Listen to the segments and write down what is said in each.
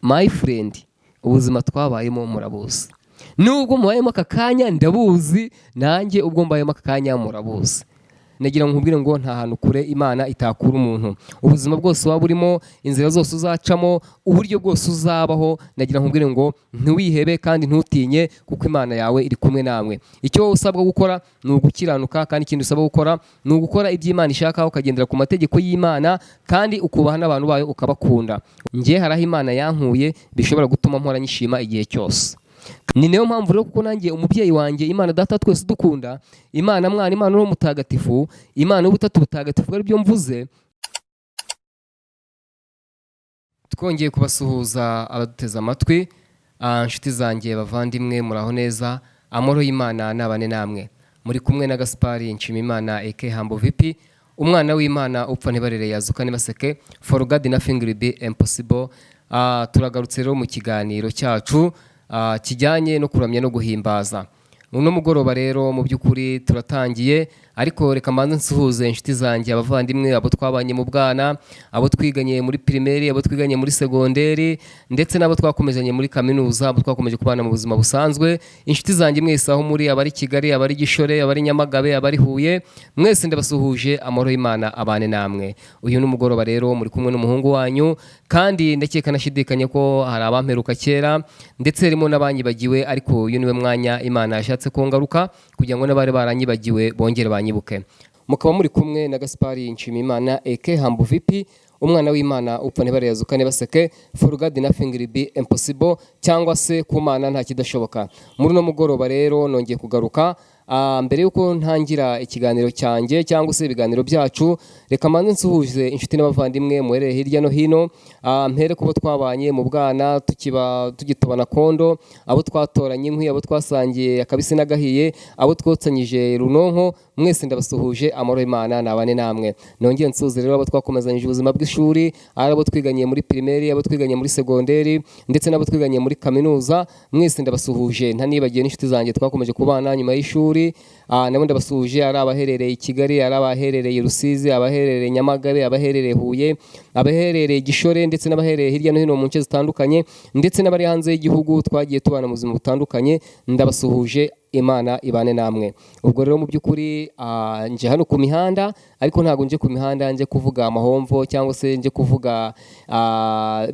My friend, ubuzima twabayemo murabuzi. Nubwo mubayemo aka kanya ndabuzi, nanjye ubwo mbayemo aka kanya murabuzi. Nagira ngo nkubwire ngo nta hantu kure Imana itakura umuntu. Ubuzima bwose waba urimo, inzira zose uzacamo, uburyo bwose uzabaho, nagira ngo nkubwire ngo ntiwihebe kandi ntutinye, kuko Imana yawe iri kumwe namwe. Icyo wowe usabwa gukora ni ugukiranuka, kandi ikindi usabwa gukora ni ugukora ibyo Imana ishaka, ukagendera ku mategeko y'Imana kandi ukubaha n'abantu bayo, ukabakunda. Njye hari aho Imana yankuye bishobora gutuma mpora nyishima igihe cyose. Ni nayo mpamvu rero, kuko nanjye umubyeyi wanjye Imana Data twese dukunda, Imana Mwana, Imana Roho Mutagatifu, Imana y'Ubutatu Butagatifu, ari byo mvuze. Twongeye kubasuhuza abaduteze amatwi, inshuti zanjye, bavandimwe, muraho neza? Amahoro y'Imana nabane namwe. Muri kumwe na Gaspari Nshimimana aka Hambo VP, umwana w'Imana upfa ntibarere, yazuka ntibaseke. For God nothing will be impossible. Turagarutse rero mu kiganiro cyacu kijyanye no kuramya no guhimbaza. Uno mugoroba rero mu by'ukuri turatangiye, ariko reka mbanze nsuhuze inshuti zanjye, abavandimwe, abo twabanye mu bwana, abo twiganye muri primaire, abo twiganye muri segonderi, ndetse n'abo twakomezanye muri kaminuza, abo twakomeje kubana mu buzima busanzwe. Inshuti zanjye mwese aho muri, abari Kigali, abari Gishore, abari Nyamagabe, abari Huye, mwese ndabasuhuje. Amahoro y'Imana abane namwe. Uyu ni umugoroba rero muri kumwe n'umuhungu wanyu, kandi ndakeka nashidikanya ko hari abamperuka kera, ndetse harimo n'abanyibagiwe, ariko uyu niwe mwanya Imana yashatse ko ngaruka kugira ngo n'abari baranyibagiwe bongere banyibuke. Mukaba muri kumwe na Gaspari Nshimimana aka Hambo VP, umwana w'Imana upfa ntibareyazuka ntibaseke. For God nothing will be impossible, cyangwa se ku Mana nta kidashoboka. Muri uno mugoroba rero nongeye kugaruka. Mbere y'uko ntangira ikiganiro cyanjye cyangwa se ibiganiro byacu, reka mbanze nsuhuze inshuti n'abavandimwe muherereye hirya no hino. Mpere kubo twabanye mu bwana tukiba tugitobana kondo, abo twatoranye inkwi, abo twasangiye akabisi n'agahiye, abo twotsanyije runonko, mwese ndabasuhuje. Amahoro y'Imana nabane namwe. Nongeye nsuhuze rero abo twakomezanyije ubuzima bw'ishuri, ari abo twiganye muri primaire, abo twiganye muri segonderi, ndetse n'abo twiganye muri kaminuza, mwese ndabasuhuje. Ntanibagiwe n'inshuti zanjye twakomeje kubana nyuma y'ishuri, nabo ndabasuhuje, ari abaherereye i Kigali, ari abaherereye i Rusizi, abaherereye Nyamagabe, abaherereye Huye, abaherereye Gishore, ndetse n'abaherereye hirya no hino mu nce zitandukanye, ndetse n'abari hanze y'igihugu twagiye tubana mu buzima butandukanye, ndabasuhuje. Imana ibane namwe. Ubwo rero mu by'ukuri nje hano ku mihanda, ariko ntabwo nje ku mihanda nje kuvuga amahomvo cyangwa se nje kuvuga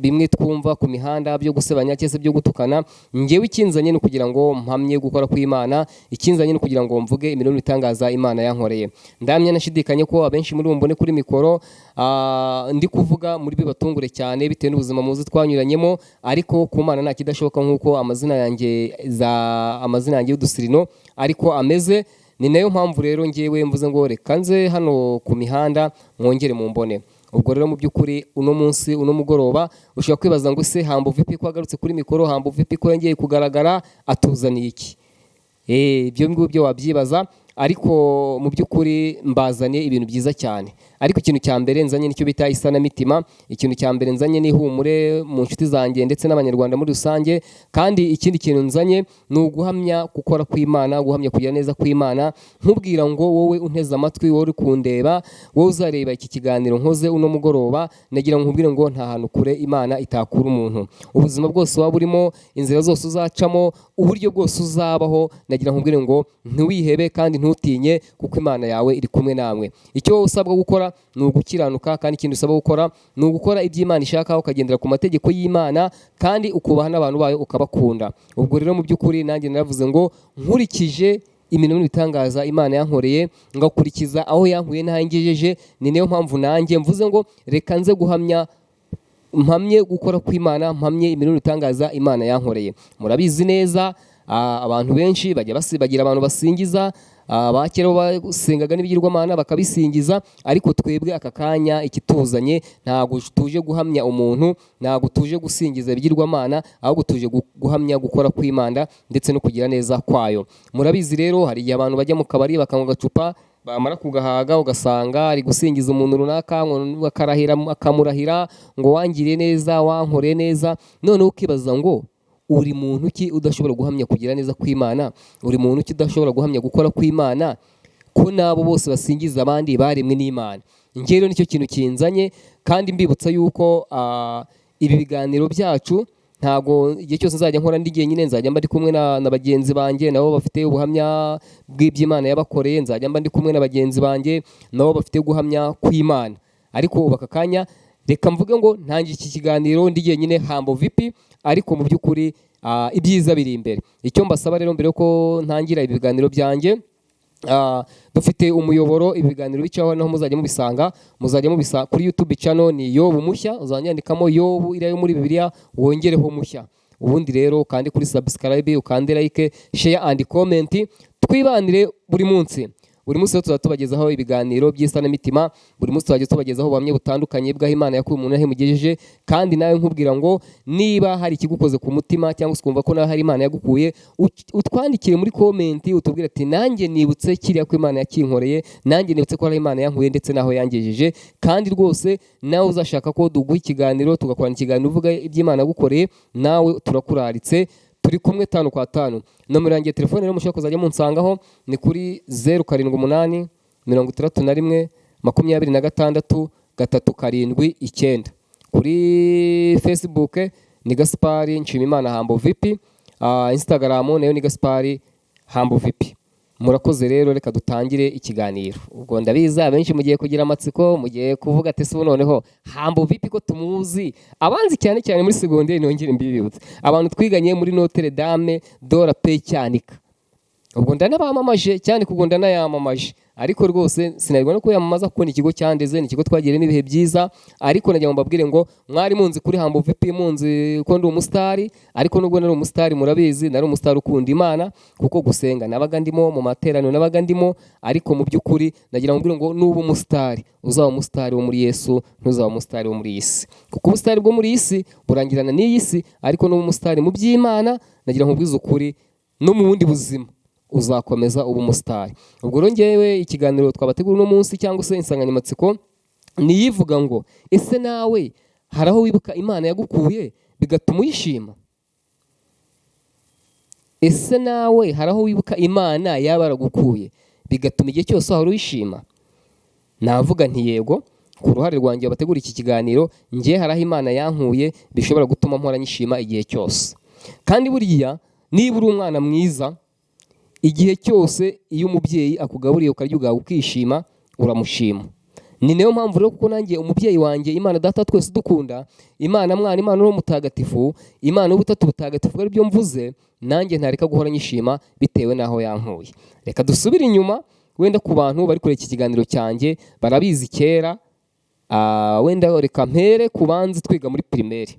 bimwe twumva ku mihanda byo gusebanya cyangwa se byo gutukana. Ngewe ikinzanye ni ukugira ngo mpamye gukora kw'Imana. Ikinzanye ni ukugira ngo mvuge imirimo itangaza Imana yankoreye. Ndamya nashidikanye ko abenshi muri mbone kuri mikoro ndi kuvuga muri bibatungure cyane bitewe n'ubuzima muzi twanyuranyemo, ariko ku Mana nta kidashoboka, nk'uko amazina yanjye y'udusirino ariko ameze. Ni nayo mpamvu rero ngewe mvuze ngo reka nze hano ku mihanda mwongere mumbone. Ubwo rero mu by'ukuri uno munsi, uno mugoroba, ushobora kwibaza ngo: "Se Hambo VP ko agarutse kuri mikoro, Hambo VP ko yongeye kugaragara, atuzaniye iki?" Ibyo ngibyo wabyibaza, ariko mu by'ukuri mbazaniye ibintu byiza cyane. Ariko ikintu cya mbere nzanye nicyo bita isanamitima. Ikintu cya mbere nzanye ni ihumure mu nshuti zanjye ndetse n'Abanyarwanda muri rusange. Kandi ikindi kintu nzanye ni uguhamya gukora kw'Imana, guhamya kugira neza kw'Imana, nkubwira ngo wowe unteze amatwi, wowe uri kundeba, wowe uzareba iki kiganiro nkoze uno mugoroba, nagira ngo nkubwire ngo nta hantu kure Imana itakura umuntu. Ubuzima bwose waba urimo, inzira zose uzacamo, uburyo bwose uzabaho, nagira nkubwire ngo ntiwihebe kandi ntutinye, kuko Imana yawe iri kumwe namwe. Icyo wowe usabwa gukora ni ugukiranuka, kandi ikindi usabwa gukora ni ugukora ibyo Imana ishaka, ukagendera ku mategeko y'Imana kandi ukubaha n'abantu bayo, ukabakunda. Ubwo rero mu by'ukuri nanjye naravuze ngo nkurikije imirimo n'ibitangaza Imana yankoreye, ngakurikiza aho yankuye n'aho yangejeje, ni nayo mpamvu nanjye mvuze ngo reka nze guhamya, mpamye gukora kw'Imana, mpamye imirimo n'ibitangaza Imana yankoreye. Murabizi neza, abantu benshi bajya bagira abantu basingiza, ba kera bo basengaga n'ibigirwamana bakabisingiza, ariko twebwe aka kanya ikituzanye ntabwo tuje guhamya umuntu, ntabwo tuje gusingiza ibigirwamana, ahubwo tuje guhamya gukora kw'Imana ndetse no kugira neza kwayo. Murabizi rero, hari igihe abantu bajya mu kabari bakanywa agacupa, bamara kugahaga ugasanga ari gusingiza umuntu runaka, ngo akarahira, akamurahira ngo wangiriye neza, wankoreye neza. Noneho ukibaza ngo uri muntu ki udashobora guhamya kugira neza kw'Imana? Uri muntu ki udashobora guhamya gukora kw'Imana, ko n'abo bose basingiza abandi baremwe n'Imana? Njye rero nicyo kintu kinzanye, kandi mbibutsa yuko ibi biganiro byacu Ntago igihe cyose nzajya nkora ndi jyenyine, nzajya mba ndi kumwe na bagenzi banjye, nabo bafite ubuhamya bw'iby'Imana yabakoreye. Nzajya mba ndi kumwe na bagenzi banjye, nabo bafite guhamya kw'Imana. Ariko ubu aka kanya reka mvuge ngo ntangiye iki kiganiro ndi jyenyine, Hambo VP, ariko mu by'ukuri ibyiza biri imbere. Icyo mbasaba rero mbere yuko ntangira ibiganiro byanjye, dufite umuyoboro ibiganiro bicaho, naho muzajya mubisanga, muzajya mubisa kuri YouTube channel, ni Yobu Mushya. Uzajya yandikamo Yobu iriya yo muri Bibiliya, wongereho Mushya. Ubundi rero ukande kuri subscribe, ukande like, share and comment, twibanire buri munsi. Buri munsi rero tuzajya tubagezaho ibiganiro by'isanamitima. Buri munsi tuzajya tubagezaho ubuhamya butandukanye bw'aho Imana yakuye umuntu, aho imugejeje. Kandi nawe nkubwira ngo niba hari ikigukoze ku mutima, cyangwa se ukumva ko nawe hari Imana yagukuye, utwandikire muri comment, utubwire ati: "Nanjye nibutse kiriya ko Imana yakinkoreye, nanjye nibutse ko hari Imana yankuye ndetse n'aho yangejeje." Kandi rwose nawe uzashaka ko duguha ikiganiro, tugakorana ikiganiro uvuga iby'Imana yagukoreye, nawe turakuraritse, turi kumwe tanu kwa tanu. Nomero yanjye ya telefone rero mushobora kuzajya munsangaho ni kuri 0786126379. Kuri Facebook ni Gaspari Nshimimana Hambo VP, Instagram nayo ni Gaspari Hambo VP. Murakoze rero, reka dutangire ikiganiro. Ubwo ndabizi abenshi mugiye kugira amatsiko, mugiye kuvuga ati: "Ese ubu noneho Hambo VP ko tumuzi?" Abanzi cyane cyane muri segonderi, nongere mbibibutse, abantu twiganye muri Notre Dame de la Paix Cyanika, ubwo ndanabamamaje cyane, ubwo ndanayamamaje, ariko rwose sinarwa no kuyamamaza kuko ni ikigo cyandeze, ni ikigo twagiriyemo ibihe byiza. Ariko nagira ngo mbabwire ngo mwari munzi kuri Hambo VP, munzi ko ndi umusitari, ariko nubwo nari umusitari, murabizi, nari umusitari ukunda Imana, kuko gusenga nabaga ndimo, mu materaniro nabaga ndimo. Ariko mu by'ukuri nagira ngo mbwire ngo nuba umusitari, uzaba umusitari wo muri Yesu, ntuzaba umusitari wo muri iyi si, kuko ubusitari bwo muri iyi si burangirana n'iyi si. Ariko nuba umusitari mu by'Imana, nagira ngo nkubwize ukuri, no mu bundi buzima uzakomeza uba umusitari. Ubwo rero ngewe ikiganiro twabategura uno munsi, cyangwa se insanganyamatsiko, niyivuga ngo: ese nawe hari aho wibuka Imana yagukuye bigatuma uyishima? Ese nawe hari aho wibuka Imana yaba yaragukuye bigatuma igihe cyose wahora uyishima? Navuga nti yego. Ku ruhare rwanjye bategura iki kiganiro, ngewe hari aho Imana yankuye bishobora gutuma mpora nyishima igihe cyose. Kandi buriya niba uri umwana mwiza, igihe cyose iyo umubyeyi akugaburiye ukarya ugahaga ukishima, uramushima. Ni nayo mpamvu rero, kuko nanjye umubyeyi wanjye, Imana Data twese dukunda, Imana Mwana, Imana Roho Mutagatifu, Imana y'Ubutatu Butagatifu, ari byo mvuze, nanjye ntareka guhora nyishima bitewe n'aho yankuye. Reka dusubire inyuma. Wenda ku bantu bari kureba iki kiganiro cyanjye barabizi kera, wenda reka mpere ku banzi twiga muri primaire,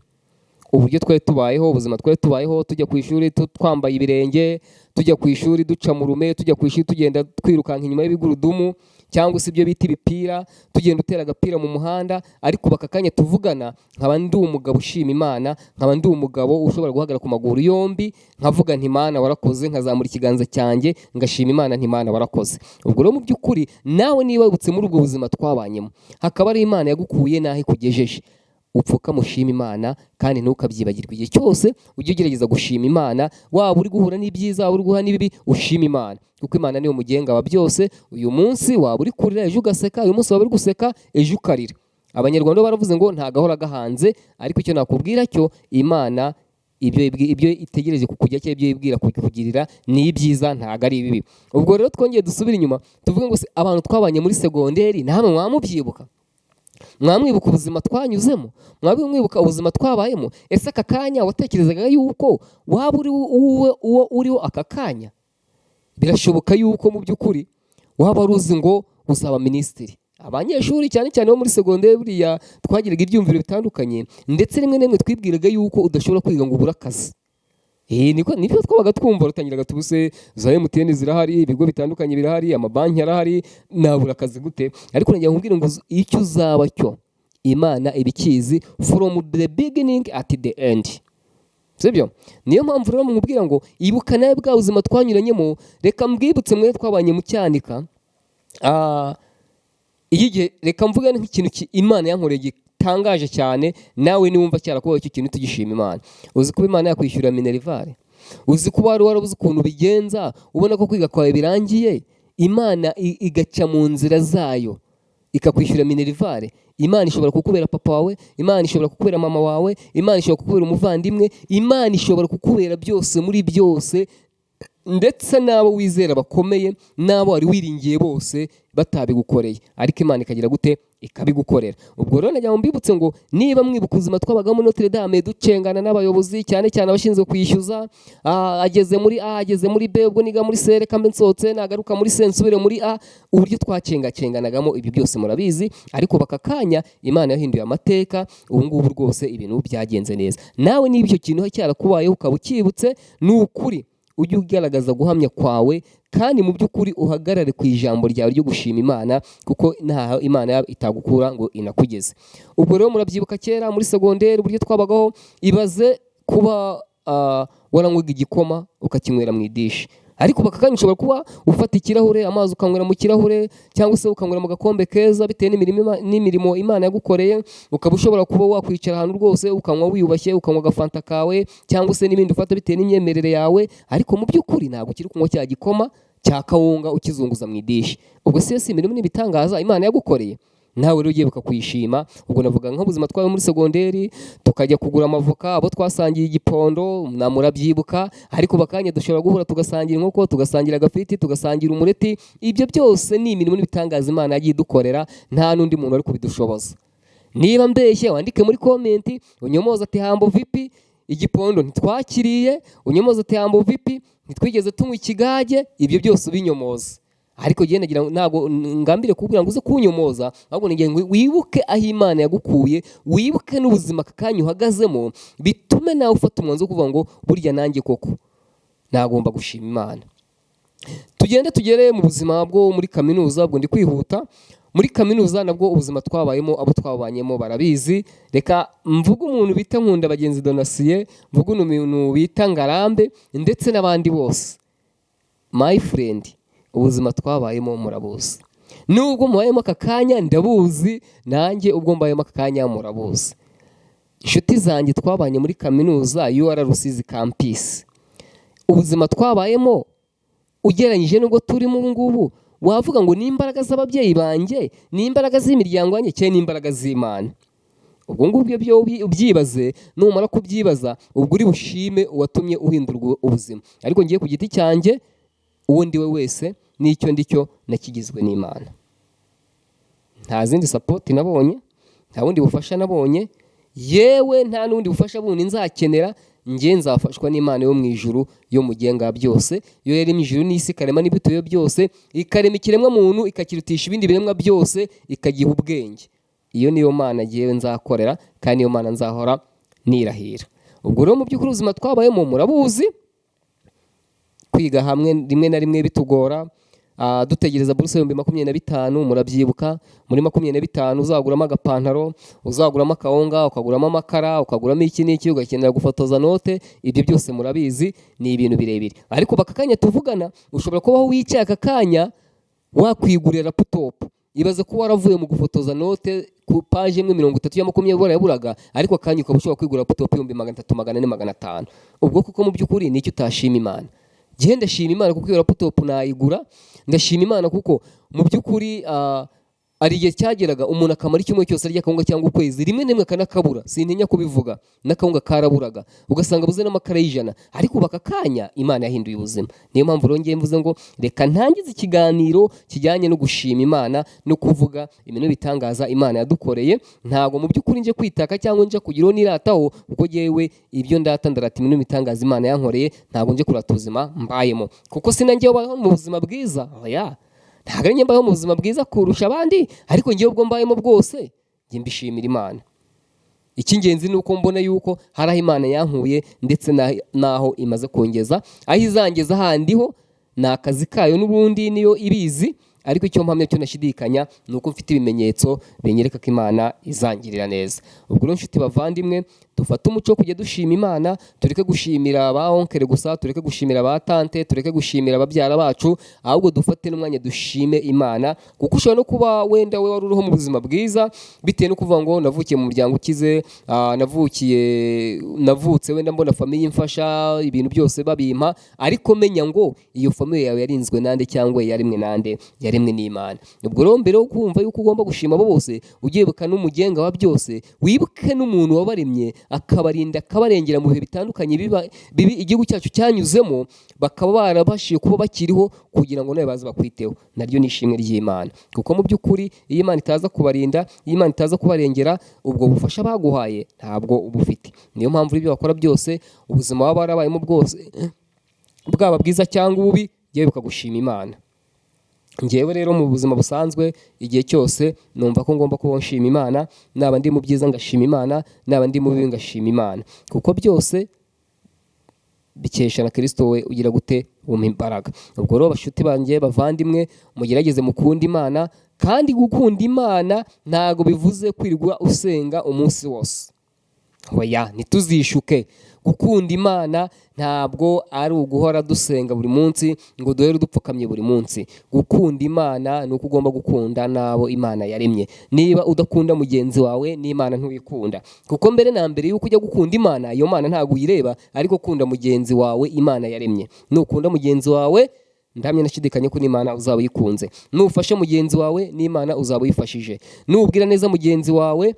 uburyo twari tubayeho, ubuzima twari tubayeho, tujya ku ishuri twambaye ibirenge, tujya ku ishuri duca mu rume, tujya ku ishuri tugenda twirukanka inyuma y'ibigurudumu, cyangwa se ibyo bita ibipira, tugenda utera agapira mu muhanda. Ariko ubu aka kanya tuvugana nkaba ndi umugabo ushima Imana, nkaba ndi umugabo ushobora guhagarara ku maguru yombi, nkavuga nti: "Imana warakoze", nkazamura ikiganza cyanjye ngashima Imana nti: "Imana warakoze." Ubwo rero mu by'ukuri nawe niba wibutse muri ubwo buzima twabanyemo, hakaba ari Imana yagukuye n'aho ikugejeje, upfuka mushima Imana kandi ntukabyibagirwe. Igihe cyose ujye ugerageza gushima Imana, waba uri guhura n'ibyiza, waba uri guhura n'ibibi, ushima Imana, kuko Imana niyo mugenga wa byose. Uyu munsi waba uri kurira, ejo ugaseka. Uyu munsi waba uri guseka, ejo ukarira. Abanyarwanda bo baravuze ngo nta gahora gahanze. Ariko icyo nakubwira cyo, Imana ibyo itegereje kukujya cyangwa ibyo yibwira kukugirira ni ibyiza, ntabwo ari ibibi. Ubwo rero twongeye dusubire inyuma, tuvuge ngo se abantu twabanye muri segonderi, namwe mwamubyibuka? Mwamwibuka ubuzima twanyuzemo? Mwamwibuka ubuzima twabayemo? Ese aka kanya watekerezaga yuko waba uri uwo uriho aka kanya? Birashoboka yuko mu by'ukuri waba wari uzi ngo uzaba minisitiri. Abanyeshuri cyane cyane bo muri segonderi, buriya twagiraga ibyumviro bitandukanye, ndetse rimwe na rimwe twibwiraga yuko udashobora kwiga ngo ubure akazi. Niko nibyo twabaga twumva. Rutangiraga tubuse za MTN zirahari, ibigo bitandukanye birahari, amabanki arahari, nabura akazi gute? Ariko nagira nkubwire ngo icyo uzaba cyo Imana ibikizi from the beginning at the end, sibyo? Niyo mpamvu rero mubwira ngo ibuka nawe bwa buzima twanyuranyemo. Reka mbwibutse mwe twabanye mu Cyanika. Iyo igihe, reka mvuge nk'ikintu Imana yankoreye gitangaje cyane, nawe niwumva cyarakubaye icyo kintu tugishima Imana. Uzi kuba Imana yakwishyurira minerval? Uzi kuba wari warabuze ukuntu ubigenza, ubona ko kwiga kwawe birangiye, Imana igaca mu nzira zayo? Ikakwishyura minerval. Imana ishobora kukubera papa wawe, Imana ishobora kukubera mama wawe, Imana ishobora kukubera umuvandimwe, Imana ishobora kukubera byose muri byose, ndetse n'abo wizera bakomeye n'abo wari wiringiye bose batabigukoreye, ariko Imana ikagira gute? Ikabigukorera. Ubwo rero nagira ngo mbibutse ngo niba mwibuka ubuzima twabagamo Notre Dame, ducengana n'abayobozi, cyane cyane abashinzwe kwishyuza, ageze muri A, ageze muri B, ubwo niga muri C, reka mbe nsohotse, nagaruka muri C nsubire muri A, uburyo twacengacenganagamo, ibyo byose murabizi. Ariko baka kanya Imana yahinduye amateka, ubu ngubu rwose ibintu byagenze neza. Nawe niba icyo kintu cyarakubayeho ukaba ukibutse, ni ukuri ujye ugaragaza guhamya kwawe, kandi mu by'ukuri uhagarare ku ijambo ryawe ryo gushima Imana, kuko ntaho Imana itagukura ngo inakugeze. Ubwo rero murabyibuka kera muri segonderi uburyo twabagaho. Ibaze kuba waranywaga igikoma ukakinywera mu idishi, ariko bakakanya ushobora kuba ufata ikirahure, amazi ukanywera mu kirahure, cyangwa se ukanywera mu gakombe keza, bitewe n'imirimo Imana yagukoreye. Ukaba ushobora kuba wakwicara ahantu rwose ukanywa wiyubashye, ukanywa agafanta kawe cyangwa se n'ibindi ufata bitewe n'imyemerere yawe, ariko mu by'ukuri ntabwo ukiri kunywa cya gikoma cya kawunga ukizunguza mu idishi. Ubwo si imirimo n'ibitangaza Imana yagukoreye? Nawe rero ugiye kuyishima. Ubwo navuga nk'ubuzima twaba muri segonderi, tukajya kugura amavoka, abo twasangiye igipondo na murabyibuka, ariko bakanya dushobora guhura tugasangira inkoko, tugasangira agafiriti, tugasangira umureti. Ibyo byose ni imirimo n'ibitangaza Imana yagiye idukorera, nta n'undi muntu wari kubidushoboza. Niba mbeshye wandike muri comment unyomoza ati: "Hambo vipi, igipondo ntitwakiriye." Unyomoza ati: "Hambo vipi, ntitwigeze tunywa ikigage." Ibyo byose ubinyomoza. Ariko njye nagira ngo ntabwo ngambire kukubwira ngo uze kunyomoza, ahubwo nagira ngo wibuke aho Imana yagukuye, wibuke n'ubuzima aka kanya uhagazemo, bitume nawe ufata umwanzuro wo kuvuga ngo burya nanjye koko nagomba gushima Imana. Tugende tugere mu buzima bwo muri kaminuza. Ubwo ndi kwihuta. Muri kaminuza nabwo ubuzima twabayemo, abo twabanyemo barabizi. Reka mvuge umuntu bita Nkunda Bagenzi Donasiye, mvuge umuntu bita Ngarambe, ndetse n'abandi bose. My friend, ubuzima twabayemo murabuzi. Nubwo mubayemo aka kanya ndabuzi, nanjye ubwo mbayemo aka kanya murabuzi. Inshuti zanjye twabanye muri kaminuza UR Rusizi Campus, ubuzima twabayemo ugereranyije n'ubwo turimo ubu ngubu, wavuga ngo ni imbaraga z'ababyeyi banjye, ni imbaraga z'imiryango yanjye, cyangwa ni imbaraga z'Imana? Ubwo ngubwo byo ubyibaze. Numara kubyibaza, ubwo uri bushime uwatumye uhindura ubuzima. Ariko ngiye ku giti cyanjye, uwo ndi we wese n'icyo ndi cyo nakigizwe n'Imana. Nta zindi support nabonye, nta bundi bufasha nabonye, yewe nta n'ubundi bufasha bundi nzakenera. Njye nzafashwa n'Imana yo mu ijuru, yo mugenga byose, yo yaremye ijuru n'isi, ikarema n'ibituye byose, ikarema ikiremwa muntu, ikakirutisha ibindi biremwa byose, ikagiha ubwenge. Iyo niyo Mana ngewe nzakorera, kandi niyo Mana nzahora nirahira. Ubwo rero mu by'ukuri ubuzima twabayemo murabuzi. Kwiga hamwe rimwe na rimwe bitugora, dutegereza buruse 25,000, murabyibuka. Muri 25 uzaguramo agapantaro, uzaguramo akawunga, ukaguramo amakara, ukaguramo iki n'iki, ugakenera gufotoza note. Ibyo byose murabizi, ni ibintu birebire. Ariko aka kanya tuvugana ushobora kubaho wicaye aka kanya wakwigurira laptop. Ibaze ko waravuye mu gufotoza note ku paje imwe 30 ya 20 warayaburaga, ariko akanya ukaba ushobora kwigura laptop 300,000, 400, 500. Ubwo kuko mu by'ukuri nicyo utashima Imana? Njye ndashima Imana kuko iyo laptop nayigura. Ndashima Imana kuko mu by'ukuri hari igihe cyageraga umuntu akamara icyumweru cyose arya akawunga, cyangwa ukwezi, rimwe na rimwe akanakabura. Sintinya kubivuga, n'akawunga karaburaga, ugasanga abuze n'amakara y'ijana. Ariko ubu aka kanya Imana yahinduye ubuzima. Niyo mpamvu rero ngiye mvuze ngo reka ntangize ikiganiro kijyanye no gushima Imana no kuvuga ibintu bitangaza Imana yadukoreye. Ntabwo mu by'ukuri nje kwitaka cyangwa nje kugira uwo nirataho, kuko jyewe ibyo ndata, ndarata ibintu bitangaza Imana yankoreye. Ntabwo nje kurata ubuzima mbayemo, kuko sinanjye ubaho mu buzima bwiza. Oya, ntabwo ari njye mbayeho mu buzima bwiza kurusha abandi, ariko njyewe ubwo mbayemo bwose njye mbishimira Imana. Icy'ingenzi ni uko mbona yuko hari aho Imana yankuye ndetse n'aho imaze kongeza. Aho izangeza handi ho ni akazi kayo n'ubundi, niyo ibizi. Ariko icyo mpamya cyo nashidikanya ni uko mfite ibimenyetso binyereka ko Imana izangirira neza. Ubwo rero nshuti bavandimwe, dufate umuco wo kujya dushima Imana. Tureke gushimira ba oncle gusa, tureke gushimira ba tante, tureke gushimira ababyara bacu, ahubwo dufate n'umwanya dushime Imana. Kuko ushobora no kuba wenda we wari uriho mu buzima bwiza bitewe no kuvuga ngo navukiye mu muryango ukize, navutse wenda mbona famille imfasha, ibintu byose babimpa. Ariko menya ngo iyo famille yawe yarinzwe nande, cyangwa yarimwe nande? yaremwe n'Imana. Ubwo rero mbere yo kumva yuko ugomba gushima abo bose, ujye wibuka n'umugenga wa byose, wibuke n'umuntu wabaremye akabarinda, akabarengera mu bihe bitandukanye bibi igihugu cyacu cyanyuzemo, bakaba barabashije kuba bakiriho kugira ngo nawe baze bakwiteho. Naryo ni ishimwe ry'Imana, kuko mu by'ukuri iyo Imana itaza kubarinda, iyo Imana itaza kubarengera, ubwo bufasha baguhaye ntabwo uba ufite. Niyo mpamvu ibyo bakora byose, ubuzima baba barabayemo bwose, bwaba bwiza cyangwa ububi, yewe bikagushima Imana. Njyewe rero mu buzima busanzwe, igihe cyose numva ko ngomba kuba nshima Imana, naba ndi mu byiza ngashima Imana, naba ndi mu bibi ngashima Imana, kuko byose bikesha na Kristo we ugira gute wumpa imbaraga. Ubwo rero bashuti banjye, bavandimwe, mugerageze mukunde Imana. Kandi gukunda Imana ntago bivuze kwirirwa usenga umunsi wose. Oya, ntituzishuke. Gukunda Imana ntabwo ari uguhora dusenga buri munsi ngo duhere dupfukamye buri munsi. Gukunda Imana ni uko ugomba gukunda n'abo Imana yaremye. Niba udakunda mugenzi wawe, n'Imana ntuyikunda, kuko mbere na mbere yuko ujya gukunda Imana, iyo Mana ntabwo uyireba, ariko kunda mugenzi wawe Imana yaremye. Nukunda mugenzi wawe, ndahamya nashidikanya ko n'Imana uzaba uyikunze. Nufashe mugenzi wawe, n'Imana uzaba uyifashije. Nubwira neza mugenzi wawe,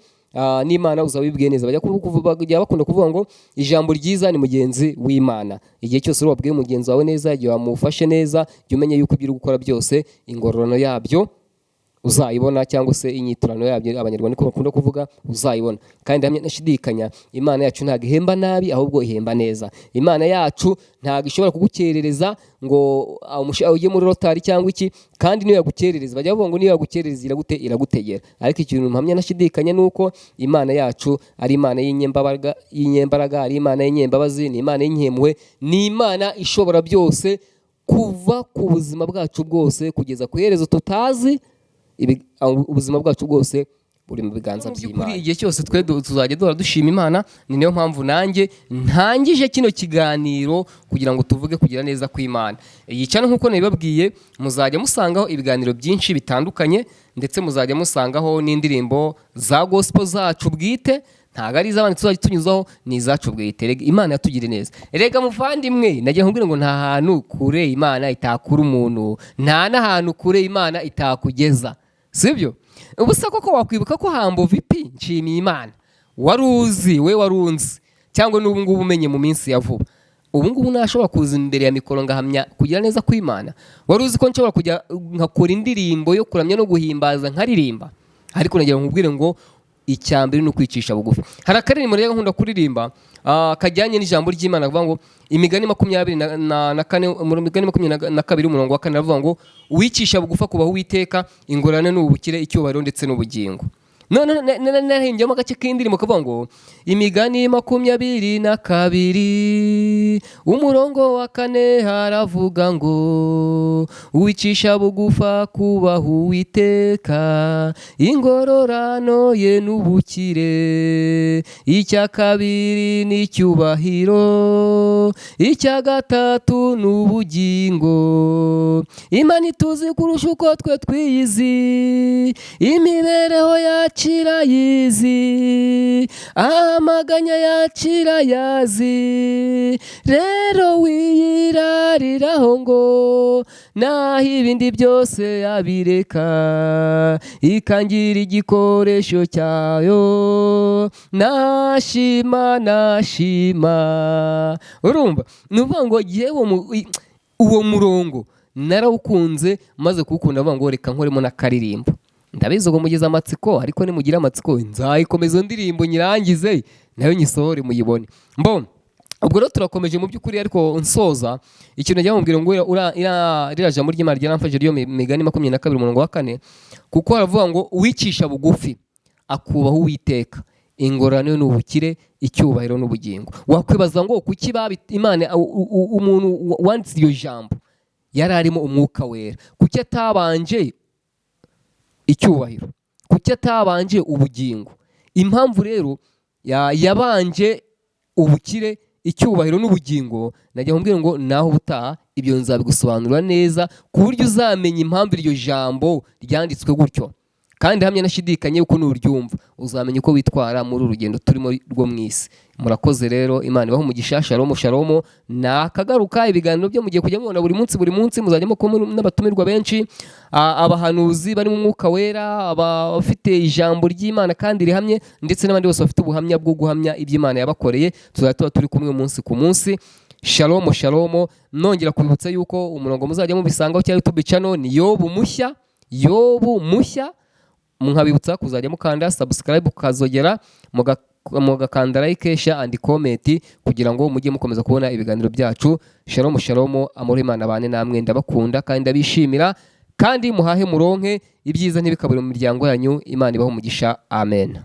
n'Imana uzaba uyibwiye neza. Bajya bakunda kuvuga ngo ijambo ryiza ni mugenzi w'Imana. Igihe cyose wabwiye mugenzi wawe neza, igihe wamufashe neza, jya umenya yuko ibyo uri gukora byose ingororano yabyo uzayibona, cyangwa se inyiturano yabyo, Abanyarwanda niko bakunda kuvuga, uzayibona. Kandi ndahamya ntashidikanya, Imana yacu ntabwo ihemba nabi, ahubwo ihemba neza. Imana yacu ntabwo ishobora kugukerereza ngo ujye muri rotari cyangwa iki, kandi niyo yagukerereza, bajya bavuga ngo niyo yagukerereza iragute iragutegera. Ariko ikintu mpamya ntashidikanya ni uko Imana yacu ari Imana y'inyembaraga, ari Imana y'inyembabazi, ni Imana y'inyempuhwe, ni Imana ishobora byose, kuva ku buzima bwacu bwose kugeza ku iherezo tutazi. Ubuzima bwacu bwose buri mu biganza by'Imana. Igihe cyose twe tuzajya duhora dushima Imana. Ni niyo mpamvu nanjye ntangije kino kiganiro kugira ngo tuvuge kugira neza kw'Imana. Iyi channel, nk'uko nabibabwiye, muzajya musangaho ibiganiro byinshi bitandukanye, ndetse muzajya musangaho n'indirimbo za gospel zacu bwite. Ntabwo ari iz'abandi tuzajya tunyuzaho, ni izacu bwite. Rega Imana yatugiriye neza. Rega muvandimwe, nagira nkubwire ngo nta hantu kure Imana itakura umuntu, nta n'ahantu kure Imana itakugeza, sibyo? Ubu se koko wakwibuka ko Hambo VP nshimiye Imana wari uzi, we wari unzi, cyangwa n'ubu ngubu umenye mu minsi ya vuba, ubu ngubu nashobora kuza imbere ya mikoro ngahamya kugira neza kw'Imana? Wari uzi ko nshobora kujya nkakora indirimbo yo kuramya no guhimbaza, nkaririmba? Ariko nagira ngo nkubwire ngo icya mbere ni ukwicisha bugufi. Hari akaririmbo rero nkunda kuririmba, kajyanye n'ijambo ry'Imana, kavuga ngo Imigani 24, mu Migani 22 umurongo wa 4, aravuga ngo uwicisha bugufi akubaha Uwiteka, ingorane ni ubukire, icyubahiro ndetse n'ubugingo. None nahimbyeho agace k'indirimbo kavuga ngo Imigani 22 umurongo wa 4, haravuga ngo uwicisha bugufa kubaha Uwiteka, ingororano ye n'ubukire, icya kabiri n'icyubahiro, icya gatatu n'ubugingo. Imana ituzi kurusha uko twe twiyizi, imibereho yacu irayizi, amaganya yacu irayazi. Rero wiyirariraho ngo naho ibindi byose yabireka ikangira igikoresho cyayo, nashima, nashima. Urumva, ni ukuvuga ngo yewe uwo murongo narawukunze, maze kuwukunda avuga ngo reka nkoremo n'akaririmbo. Ndabizi ngo mugize amatsiko, ariko nimugira amatsiko nzayikomeza iyo ndirimbo nyirangize, nayo nyisohore muyibone. Mbona ubwo rero turakomeje mu by'ukuri. Ariko nsoza, ikintu njya mubwira ngo ririya jambo ry'Imana ryaramfashije, ryo Migani 22 umurongo wa 4, kuko haravuga ngo uwicisha bugufi akubaha Uwiteka, ingororano ni ubukire, icyubahiro n'ubugingo. Wakwibaza ngo kuki Imana, umuntu wanditse iryo jambo yari arimo Umwuka Wera, kuki atabanje icyubahiro, kuki atabanje ubugingo? Impamvu rero yabanje ubukire, icyubahiro n'ubugingo, najya nkubwira ngo naho ubutaha ibyo nzabigusobanurira neza, ku buryo uzamenya impamvu iryo jambo ryanditswe gutyo. Kandi hamwe nashidikanye yuko nuryumva uzamenya uko witwara muri uru rugendo turimo rwo mu isi. Murakoze rero, Imana ibahe umugisha. Shalomu shalomu. Nakagaruka. Ibiganiro byo mugiye kujya mubona buri munsi, buri munsi muzajya mukubona n'abatumirwa benshi, abahanuzi bari mu Mwuka Wera, abafite ijambo ry'Imana kandi rihamye, ndetse n'abandi bose bafite ubuhamya bwo guhamya ibyo Imana yabakoreye. Tuzajya tuba turi kumwe umunsi ku munsi. Shalomu shalomu. Nongera kubibutsa yuko umurongo muzajya mubisangaho cya YouTube channel ni Yobu Mushya, Yobu Mushya. Nkabibutsa kuzajya mukanda subscribe, ukazogera, mugakanda like, share and comment, kugira ngo mujye mukomeza kubona ibiganiro byacu. Shalom shalom, amahoro y'Imana abane namwe. Ndabakunda kandi ndabishimira, kandi muhahe muronke, ibyiza ntibikabure mu miryango yanyu. Imana ibahe umugisha. Amen.